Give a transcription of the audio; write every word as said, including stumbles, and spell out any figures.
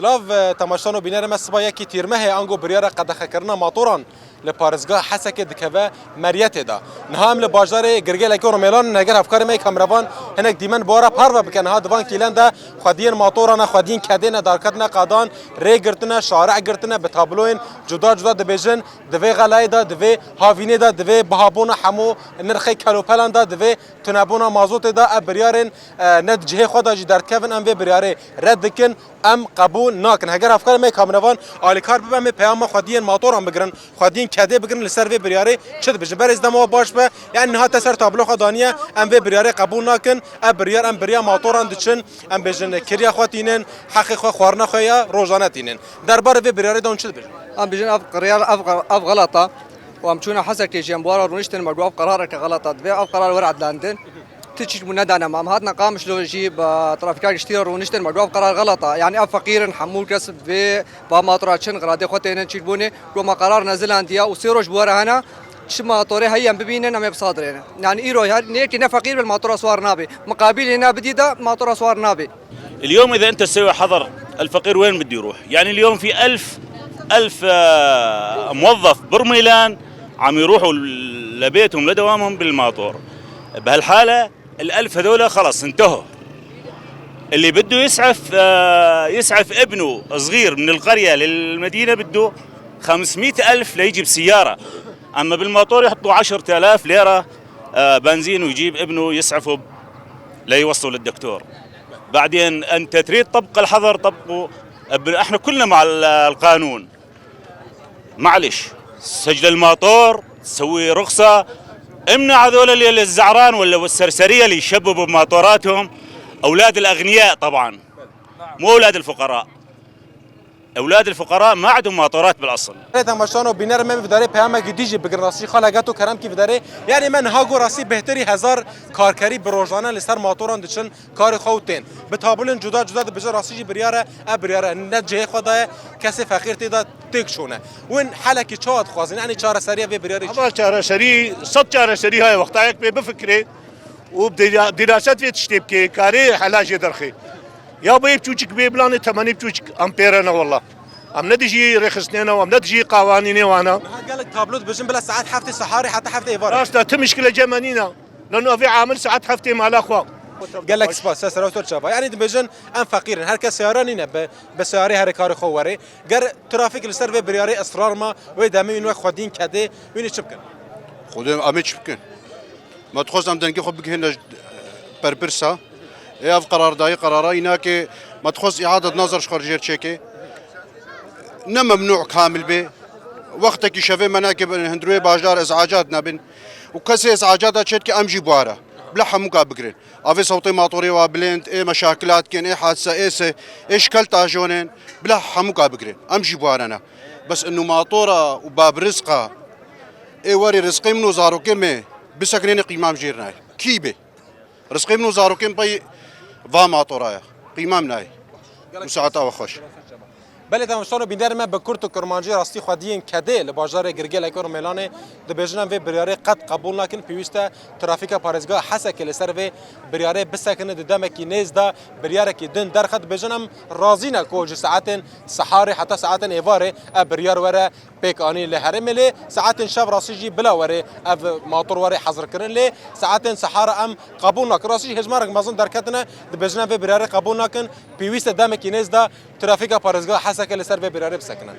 Silav, e, temaşevan û bînerê me, siba yekê Tîrmehê ango biryara qedexekirina matoran li parêzgeha Hesekê dikeve meriyetê de. Niha em li bajarê Girgelekê û Rumêlan in, heger hevkarê me yê kameravan hinek dîmen bi we re parve bike. Niha di van kîlen de xwediyên matoran e, xwediyên kedê ne, darketine qadan, rê girtine, şarê girtine, bi tabloyên cuda cuda dibêjin, di vê xelayê de, di vê havînê de, di vê bihabûna hemû nirxê kelopelan de, di vê tunebûna mazotê de, ev biryarên, e, ne di cihê xwe de jî derdikevin, em vê biryarê red dikin. Em qebûl nakin. Heger hevkarê me yê kameravan alîkar bibe, em ê peyama xwediyên matoran bigirin, xwediyên kedê bigirin, li ser vê biryarê çi dibêjin. Berêz, dema we baş be, yani niha te ser tablo xwe daniye, em vê biryarê qebûl nakin. Ev biryar, em bi riya matoran diçin, em bêjin kiriya xwe tînin, heqê xwe, xwarina xwe ya rojane tînin. Derbarê vê biryarê de hûn çi dibêjin? Em bêjin ev qiryar, ev, ev xelat e û em çûne Hesekê jî em bi we re rûniştin, me got ev qerareke xelat e, divê ev qerar were edlendin. Ti çîk bû nedane me. Em hatine Qamişlo jî bi trafîka giştî re rûniştin, me got ev qerar xelat e. Yani ev feqîr in, hemû kes vê va matora çin, xiradê xwe tênin çîk bûnê. Got me qerar nezilandiye û sê roj bi we re hene. Çi matorê heyî em bibînin, em ê bisadirêne. Yani îro her nêkî ne feqîr be li matora swar nabe. Miqabîlê ne bidî de matora swar nabe. اليوم إذا أنت تسوي حظر، الفقير وين بده يروح؟ يعني اليوم في ألف، ألف، آه، موظف برميلان عم يروحوا لبيتهم لدوامهم بالماطور. بهالحالة الألف هذول خلص انتهوا. اللي بده يسعف، آه، يسعف ابنه صغير من القرية للمدينة بده خمسمية ألف ليجي بسيارة. أما بالماطور يحطوا عشرة آلاف ليرة، آه، بنزين ويجيب ابنه يسعفه ب-، ليوصله للدكتور. بعدين أنت تريد تطبق الحظر، طبقه. ب-، احنا كلنا مع ال-، القانون. معلش، سجل الماطور، سوي رخصة، امنع هذول اللي، اللي الزعران ولا السرسرية اللي يشببوا بماطوراتهم. أولاد الأغنياء طبعًا، مو أولاد الفقراء. أولاد الفقراء ما عندهم ماطورات بالأصل. Belê temaşevan û bînerê me, em vê derê peyamekî dî jî bigirin, rastî xala, get û kerem kî vê derê. Yani me niha got rastî bêhtirî hezar karkerî bi rojane li ser matoran diçin karê xwe û tên. Bi tabulên cuda cuda dibêje, rastî jî biryar e, ev biryar e ne cihê xwe daye, kesê feqîr tê de têk çûne. Win helekî çawa dixwazin? Yanî çareseriya vê biryarê çi? Ama çareserî, sed çareserî heye, wexta yek pê bifikirê û dira-, diraset vê tiştê bike, karê hela jê derxê. Ya bê biçûçik bê, bilanê temenê biçûçik, em pêre ne wela. Em ne dijî rêxistinê ne, em ne dijî qawanînê wan e. Niha gelek tablo dibêjin, bila saet heftê seharê heta heftê êvarê. Rast e, ti mişkile cem me nîne. Lano evê amil saet heftê mala xwe. Gelek spas, ser serê we çava. Yani dibêjin em feqîr in, her kes seyara nîne, bi, bi seyarê herê karê xwe werê. Ger trafîk li ser vê biryarê israr ma, wê demê wî wek xwedîn kedê, wînî çi bikin? Xwedê em ê çi bikin? Me dixwest em dengê xwe bigihîne berpirsa. Ê ev qerar dayî, qerara înakê me dixwest îadet nazir ji xwe jêr çêke. Ne memnû kamil bê. Wextekî şevê me neke hundirê bajar îzacat nebin. Û kesê îzacata çêdike em jî bi ware. Bila hemûka bigirin. Avê sewtê matorê wa bilind, ê meşakilat kin, ê hadise, ê se, ê şkel tajonên. Bila hemûka bigirin. Em jî bi ware ne. Bes inu matora û bab rizqa, ê werê rizqê min û zarokê me bisekinêne qîmam jêr nayê. Kî bê? Rizqê min û zarokên pey va matoraya. Qîmam nayê. Û saeta we xweş. Belê temaşevan û bînerê me, bi kurt û kurmancî rastî xwediyên kedê li bajarê Girgelekê û Rumêlanê dibêjin em vê biryarê qet qebûl nakin. Pêwîst e trafîka parêzgeha Hesekê li ser vê biryarê bisekine, di demekî nêz de biryarekî din derxe. Dibêjin em razî ne ku ji saetên seharê heta saetên êvarê ev biryar were pêk anî li herêmê, lê saetên şev rastî jî bila were ev mator were hezirkirin, lê saetên sehara em qebûl nakin. Rastî jî hejmarek mezin derketine, dibêjin em vê biryarê qebûl nakin, pêwîst e demekî nêz de trafîka parêzgeha Hesekê li ser vê biryarê bisekine.